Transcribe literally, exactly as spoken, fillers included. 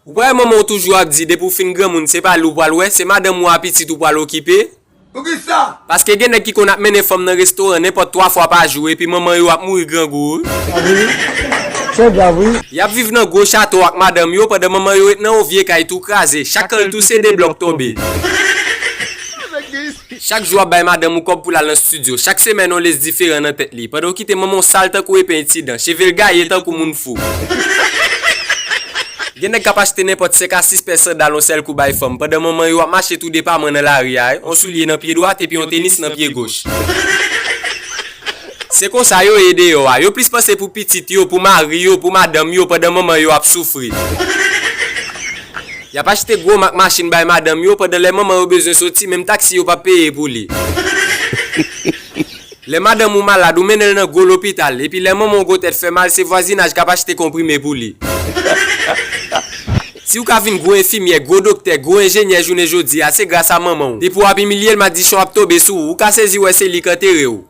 Ou pa wè manman w toujou ap di depi w fin granmoun se pa li w pral wè, se madanm ou a pitit ou pral okipe? Poukisa? Paske gen nèg ki konn ap mennen fanm nan restoran nenpòt twa fwa pa jou epi manman yo ap mouri grangou. Wi. Sa grav, wi. Y ap viv nan gwo chato ak madanm yo pandan manman yo ret nan yon vye kay tou kraze, chak kan l touse de blòk tonbe. Chak jou w ap bay madanm ou kòb pou l al nan estidyo, chak semèn yon lès diferan nan tèt li, pandan w kite manman w sal tankou epen itidan, cheve l gaye tankou moun fou. Gen nèg k ap achte nenpòt senk a sis pè sandal yon sèl kou bay fanm, pandan manman yo ap mache tou depaman nan lari a, yon soulye nan pye dwat epi yon tenis nan pye goch. Se konsa yo ye deyò a, yo plis panse pou pitit yo, pou mari yo, pou madanm yo, pandan manman yo ap soufri. Y ap achte gwo mak machin bay madanm yo, pandan lè manman yo bezwen soti, menm taksi yo p ap peye pou li. Lè madanm ou malad, ou mennen l nan gwo lopital, epi lè manman w gwo tèt fè mal, se vwazinaj k ap achte konprime pou li. Si w ka vin gwo enfimyè, gwo doktè, gwo enjenyè jounen jodi a, se gras a manman w. Depi w ap imilye l, madichon ap tonbe sou ou, ou ka sezi wè se li k antere w.